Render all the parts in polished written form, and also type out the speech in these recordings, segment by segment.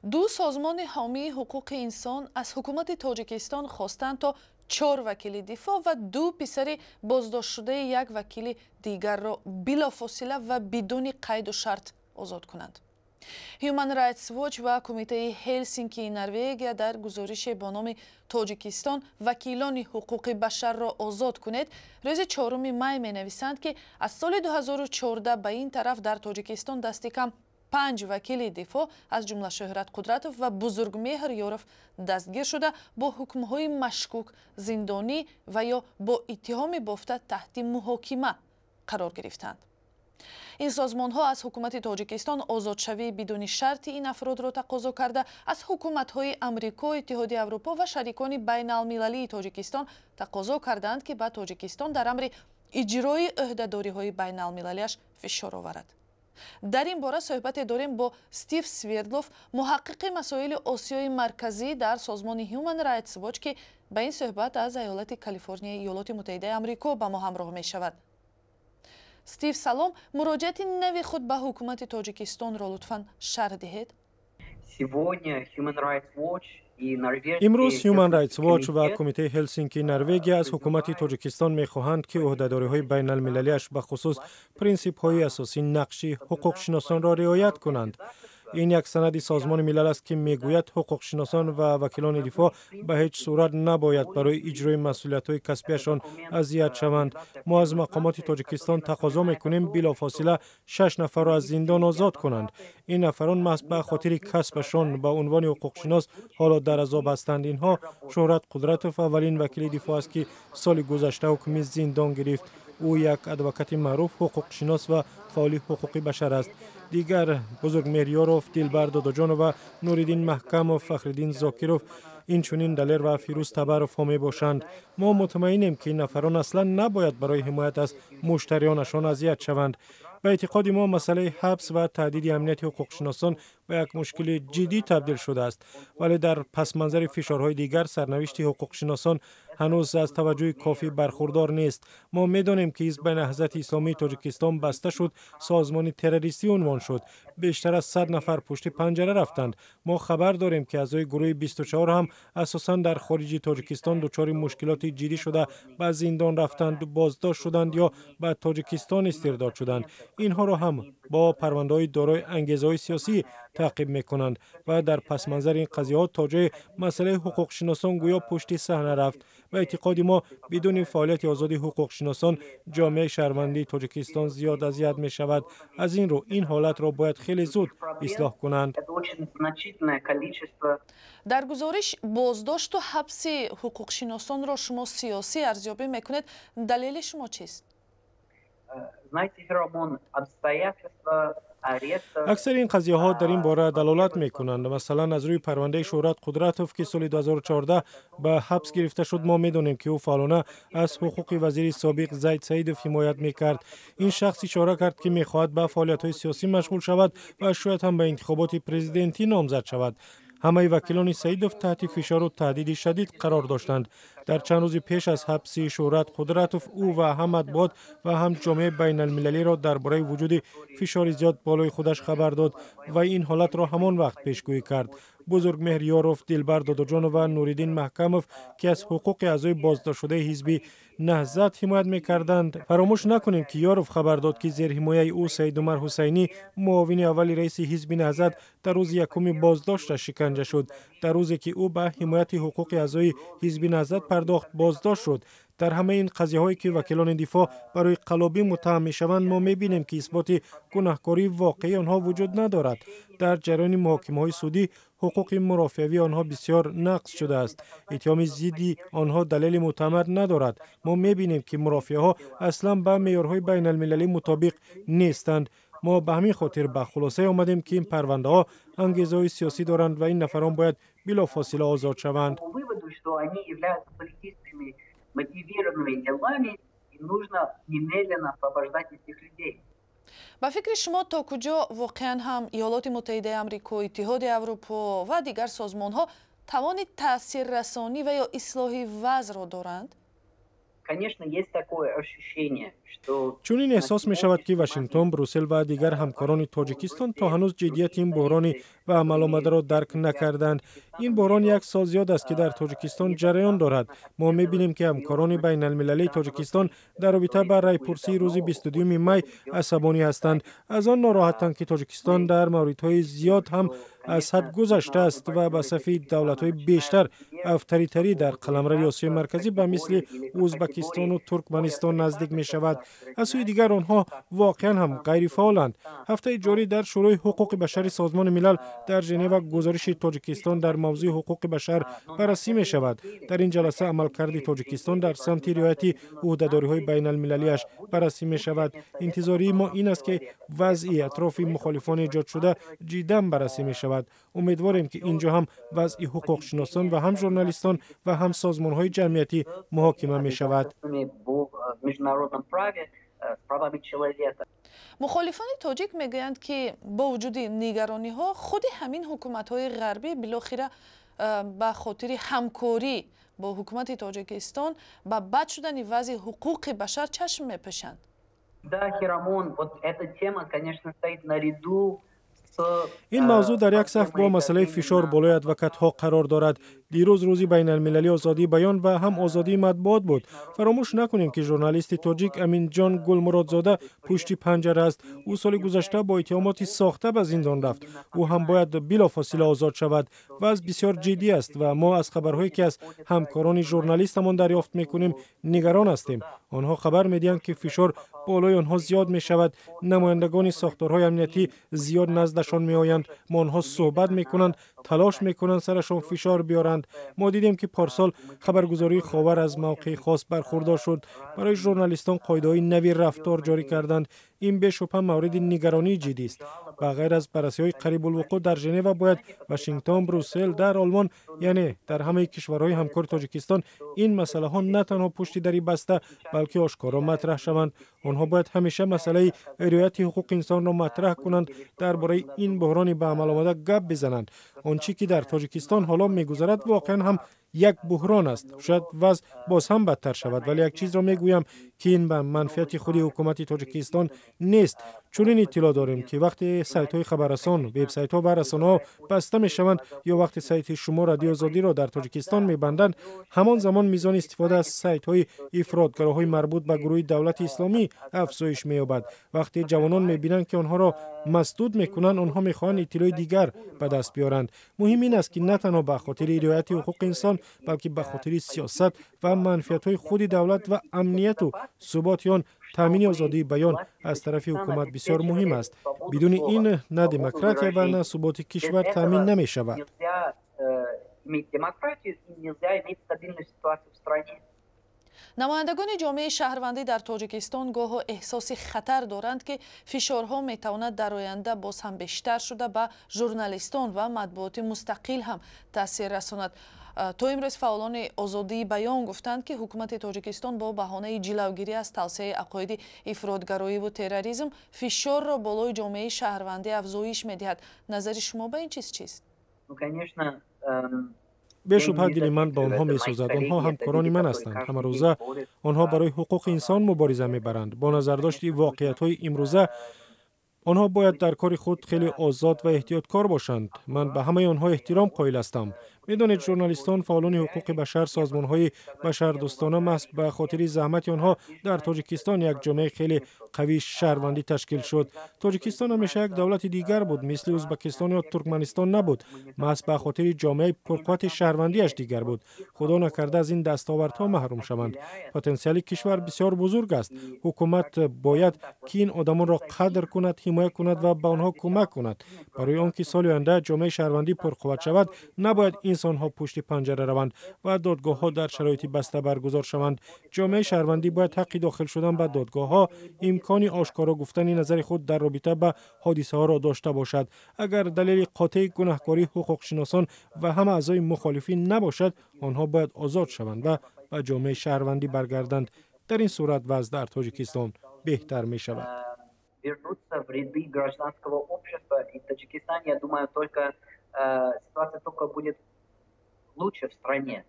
Ду созмони ҳомии ҳуқуқи инсон аз ҳукумати Тоҷикистон хостанд, то чор вакили дифоъ ва ду писари боздоштшудаи як вакили дигарро билофосила ва бидуни қайду шарт озод кунанд. Human Rights Watch ва Кумитаи Ҳелсинкии Норвегия дар гузорише бо номи «Тоҷикистон: вакилони ҳуқуқи башарро озод кунед» рӯзи 4 май менависанд, ки аз соли 2014 ба ин тараф дар Тоҷикистон дасти кам панҷ вакили дифоъ, аз ҷумла Шӯҳрат Қудратов ва Бузургмеҳр Ёров, дастгир шуда, бо ҳукмҳои машкук зиндонӣ ва ё бо иттиҳоми бофта таҳти муҳокима қарор гирифтанд. Ин созмонҳо аз ҳукумати Тоҷикистон озодшавии бидуни шарти ин афродро тақозо карда, аз ҳукуматҳои Амрико, Иттиҳоди Аврупо ва шарикони байналмилалии Тоҷикистон тақозо кардаанд, ки ба Тоҷикистон дар амри иҷрои ӯҳдадориҳои байналмилалиаш фишор оварад. Дар ин бора суҳбате дорем бо Стив Свердлов, муҳаққиқи масоили Осиёи Марказӣ дар созмони Human Rights Watch, ки ба ин суҳбат аз иёлати Калифорнияи Иёлоти Муттаҳидаи Амрико ба мо ҳамроҳ мешавад. Стив, салом. Муроҷиати нави худ ба ҳукумати Тоҷикистонро лутфан шарҳ диҳед. Имрӯз Human Rights Watch ва Кумитаи Ҳелсинкии Норвегия аз ҳукумати Тоҷикистон мехоҳанд, ки ӯҳдадориҳои байналмилалиаш, бахусус принсипҳои асосии нақши ҳуқуқшиносонро риоят кунанд. Ин як санади Созмони Милал аст, ки мегӯяд, ҳуқуқшиносон ва вакилони дифоъ ба ҳеҷ сурат набояд барои иҷрои масъулиятҳои касбиашон азият шаванд. Мо аз мақомоти Тоҷикистон тақозо мекунем, билофосила шаш нафарро аз зиндон озод кунанд. Ин нафарон маҳз ба хотири касбашон ба унвони ҳуқуқшинос ҳоло дар азоб ҳастанд. Инҳо: Шӯҳрат Қудратов аввалин вакили дифоъ аст, ки соли гузашта ҳукми зиндон гирифт. Ӯ як адвокати маъруф, ҳуқуқшинос ва фаъоли ҳуқуқи башар аст. Дигар: Бузургмеҳр Ёров, Дилбар Додоҷонова, Нуриддин Маҳкамов, Фахриддин Зокиров, инчунин Далер ва Фирӯз Табаровҳо мебошанд. Мо мутмаинем, ки ин нафарон аслан набояд барои ҳимоят аз муштариёнашон азият шаванд. Ба эътиқоди мо, масъалаи ҳабс ва таҳдиди амнияти ҳуқуқшиносон ба як мушкили ҷиддӣ табдил шудааст, вале дар пасманзари фишорҳои дигар сарнавишти ҳуқуқшиносон ҳанӯз аз таваҷҷӯҳи кофӣ бархурдор нест. Мо медонем, ки Ҳизби Наҳзати Исломии Тоҷикистон баста шуд, созмони террористӣ унвон шуд, бештар аз 100 нафар пушти панҷара рафтанд. Мо хабар дорем, ки аъзои гурӯҳи 24 ҳам асосан дар хориҷи Тоҷикистон дучори мушкилоти ҷиддӣ шуда, ба зиндон рафтанд, боздошт шуданд ё ба Тоҷикистон истирдод шуданд. Инҳоро ҳам бо парвандаҳои дорои ангезаҳои сиёсӣ таъқиб мекунанд ва дар пасманзари ин қазияҳо то ҷое масъалаи ҳуқуқшиносон гӯё пушти саҳна рафт. Ба эътиқоди мо, бидуни фаъолияти озоди ҳуқуқшиносон ҷомеаи шаҳрвандии Тоҷикистон зиёд азият мешавад. Аз ин рӯ ин ҳолатро бояд хеле зуд ислоҳ кунанд. Дар гузориш боздошту ҳабси ҳуқуқшиносонро шумо сиёсӣ арзёбӣ мекунед. Далели шумо чист? Знаете, Феромон, обстоятельства Аксари ин қазияҳо дар ин бора далолат мекунанд. Масалан, аз рӯи парвандаи Шӯҳрат Қудратов, ки соли 2014 ба ҳабс гирифта шуд, мо медонем, ки ӯ фаъолона аз ҳуқуқи вазири собиқ Зайд Саидов ҳимоят мекард. Ин шахс ишора кард, ки мехоҳад ба фаъолиятҳои сиёсӣ машғул шавад ва шояд ҳам ба интихоботи президентӣ номзад шавад. Ҳамаи вакилони Саидов таҳти фишору таҳдиди шадид қарор доштанд. Дар чанд рӯзи пеш аз ҳабси Шӯҳрат Қудратов ӯ ва ҳам матбуот ва ҳам ҷомеаи байналмилалиро дар бораи вуҷуди фишори зиёд болои худаш хабар дод ва ин ҳолатро ҳамон вақт пешгӯӣ кард. Бузургмеҳр Ёров, Дилбар Додоҷонова, Нуриддин Маҳкамов, ки аз ҳуқуқи аъзои боздоштшудаи Ҳизби Наҳзат ҳимоят мекарданд. Фаромӯш накунем, ки Ёров хабар дод, ки зерҳимояи ӯ Саидумар Ҳусайнӣ, муовини аввали раиси Ҳизби Наҳзат, дар рӯзи якуми боздошташ шиканҷа шуд. Дар рӯзе ки ӯ ба ҳимояти ҳуқуқи аъзои Ҳизби Наҳзат пардохт, боздошт шуд. Дар ҳамаи ин қазияҳое, ки вакилони дифоъ барои қаллобӣ муттаҳам мешаванд, мо мебинем, ки исботи гунаҳкории воқеии онҳо вуҷуд надорад. Дар ҷараёни муҳокимаҳои судӣ ҳуқуқи мурофиавии онҳо бисёр нақз шудааст. Иттиҳоми зидди онҳо далели мӯътамад надорад. Мо мебинем, ки мурофиаҳо аслан ба меъёрҳои байналмилалӣ мутобиқ нестанд. Мо ба ҳамин хотир ба хулосае омадем, ки ин парвандаҳо ангезаҳои сиёсӣ доранд ва ин нафарон бояд билофосила озод шаванд. Мотивированными делами, и нужно немедленно освобождать этих людей. Ба фикри шумо, то куҷо воқеан ҳам Иёлоти Муттаҳидаи Амрико, Иттиҳоди Аврупо ва дигар созмонҳо тавони таъсиррасонӣ ва ё ислоҳи вазъро доранд? Конечно, есть такое ощущение, Чунин эҳсос мешавад, ки Вашингтон, Брюссел ва дигар ҳамкорони Тоҷикистон то ҳанӯз ҷиддияти ин буҳрони ба амал омадаро дарк накарданд. Ин буҳрон як сол зиёд аст, ки дар Тоҷикистон ҷараён дорад. Мо мебинем, ки ҳамкорони байналмилалии Тоҷикистон дар робита ба райпурсии рӯзи 22 май асабонӣ ҳастанд. Аз он нороҳатанд, ки Тоҷикистон дар мавридҳои зиёд ҳам аз ҳад гузаштааст ва ба сафи давлатҳои бештар авторитарӣ дар қаламрави Осиёи Марказӣ, ба мисли Ӯзбакистону Туркманистон, наздик мешавад. Аз сӯи дигар, онҳо воқеан ҳам ғайрифаъоланд. Ҳафтаи ҷорӣ дар Шӯрои ҳуқуқи башари Созмони Милал дар Женева гузориши Тоҷикистон дар мавзӯи ҳуқуқи башар баррасӣ мешавад. Дар ин ҷаласа амалкарди Тоҷикистон дар самти риояти ӯҳдадориҳои байналмилалиаш баррасӣ мешавад. Интизории мо ин аст, ки вазъи атрофи мухолифони эҷодшуда ҷиддан баррасӣ мешавад. Умедворем, ки ин ҷо ҳам вазъи ҳуқуқшиносон ва ҳам журналистон ва ҳам созмонҳои ҷамъиятӣ муҳокима мешавад. Мухолифони тоҷик мегӯянд, ки бо вуҷуди нигарониҳо, худи ҳамин ҳукуматҳои ғарбӣ билохира ба хотири ҳамкорӣ бо ҳукумати Тоҷикистон ба бад шудани вазъи ҳуқуқи башар чашм мепӯшанд. Да, Хирамон, вот эта тема, конечно, стоит наряду. Ин мавзӯъ дар як саф бо масъалаи фишор болои адвокатҳо қарор дорад. Дирӯз рӯзи байналмилалии озодии баён ва ҳам озодии матбуот буд. Фаромӯш накунем, ки журналисти тоҷик Аминҷон Гулмуродзода пушти панҷара аст. Ӯ соли гузашта бо иттиҳомоти сохта ба зиндон рафт. Ӯ ҳам бояд билофосила озод шавад. Вазъ бисёр ҷиддӣ аст ва мо аз хабарҳое, ки аз ҳамкорони журналистамон дарёфт мекунем, нигарон ҳастем. Онҳо хабар медиҳанд, ки фишор болои онҳо зиёд мешавад. Намояндагони сохторҳои амниятӣ зиёд наздашон меоянд, бо онҳо суҳбат мекунанд, талош мекунанд сарашон фишор биёранд. Мо дидем, ки порсол хабаргузории «Ховар» аз мавқеи хос бархурдор шуд. Барои журналистон қоидаҳои нави рафтор ҷорӣ карданд. Ин бешубҳа мавриди нигаронии ҷиддист. Ба ғайр аз баррасиҳои қарибулвуқӯъ дар Женева, бояд Вашингтон, Брюссел, дар Олмон, яъне дар ҳамаи кишварҳои ҳамкори Тоҷикистон, ин масъалаҳо на танҳо пушти дари баста, балки ошкоро матраҳ шаванд. Онҳо бояд ҳамеша масъалаи риояти ҳуқуқи инсонро матраҳ кунанд, дар бораи ин буҳрони ба амал омада гап бизананд. Он чӣ ки дар Тоҷикистон ҳоло мегузарад, воқеан ҳам як буҳрон аст. Шояд вазъ боз ҳам бадтар шавад, вале як чизро мегӯям, ки ин ба манфиати худи ҳукумати Тоҷикистон нест. Чунин иттилоъ дорем, ки вақте сайтҳои хабаррасон, вебсайтҳо ва расонаҳо баста мешаванд ё вақте сайти шумо, Радиои Озодиро, дар Тоҷикистон мебанданд, ҳамон замон мизони истифода аз сайтҳои ифротгароҳои марбут ба гурӯҳи Давлати Исломӣ афзоиш меёбад. Вақте ҷавонон мебинанд, ки онҳоро масдуд мекунанд, онҳо мехоҳанд иттилои дигар ба даст биёранд. Муҳим ин аст, ки на танҳо ба хотири риояти ҳуқуқи инсон, балки ба хотири сиёсат ва манфиатҳои худи давлат ва амнияту суботи он таъмини озодии баён аз тарафи ҳукумат бисёр муҳим аст. Бидуни ин на демократия ва на суботи кишвар таъмин намешавад. Намояндагони ҷомеаи шаҳрвандӣ дар Тоҷикистон гоҳо эҳсоси хатар доранд, ки фишорҳо метавонад дар оянда боз ҳам бештар шуда, ба журналистон ва матбуоти мустақил ҳам таъсир расонад. То имрӯз фаъолони озодии баён гуфтанд, ки ҳукумати Тоҷикистон бо баҳонаи ҷилавгирӣ аз тавсеаи ақоиди ифротгароиву терроризм фишорро болои ҷомеаи шаҳрвандӣ афзоиш медиҳад. Назари шумо ба ин чиз чист? Бешубҳа, дили ман ба онҳо месӯзад. Онҳо ҳамкорони ман ҳастанд. Ҳамарӯза онҳо барои ҳуқуқи инсон мубориза мебаранд. Бо назардошти воқеиятҳои имрӯза, онҳо бояд дар кори худ хеле озод ва эҳтиёткор бошанд. Ман ба ҳамаи онҳо эҳтиром қоил ҳастам. Медонед, журналистон, фаъолони ҳуқуқи башар, созмонҳои башардӯстона, маҳз ба хотири заҳмати онҳо дар Тоҷикистон як ҷомеаи хеле қавии шаҳрвандӣ ташкил шуд. Тоҷикистон ҳамеша як давлати дигар буд, мисли Ӯзбекистон ё Туркманистон набуд. Маҳз ба хотири ҷомеаи пурқуввати шаҳрвандиаш дигар буд. Худо накарда, аз ин дастовардҳо маҳрум шаванд. Потенсиали кишвар бисёр бузург аст. Ҳукумат бояд ки ин одамонро қадр кунад, ҳимоя кунад ва ба онҳо кӯмак кунад. Барои он ки соли оянда ҷомеаи шаҳрвандӣ пурқувват шавад, набояд инсонҳо пушти панҷара раванд ва додгоҳҳо дар шароити баста баргузор шаванд. Ҷомеаи шаҳрвандӣ бояд ҳаққи дохил шудан ба додгоҳҳо, имкони ошкоро гуфтани назари худ дар робита ба ҳодисаҳоро дошта бошад. Агар далели қотеи гунаҳкории ҳуқуқшиносон ва ҳама аъзои мухолифин набошад, онҳо бояд озод шаванд ва ба ҷомеаи шаҳрвандӣ баргарданд. Дар ин сурат вазъ дар Тоҷикистон беҳтар мешавад. Вернуться в ряды гражданского общества, и в Таджикистане, я думаю, только ситуация только будет лучше в стране.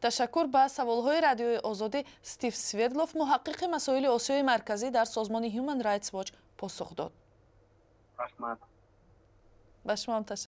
Ташаккур. Ба саволҳои Радиои Озодӣ Стив Свердлов, муҳаққиқи масоили Осиёи Марказӣ дар созмони Human Rights Watch, посух дод. Раҳмат. Ба шумоам ташаккур.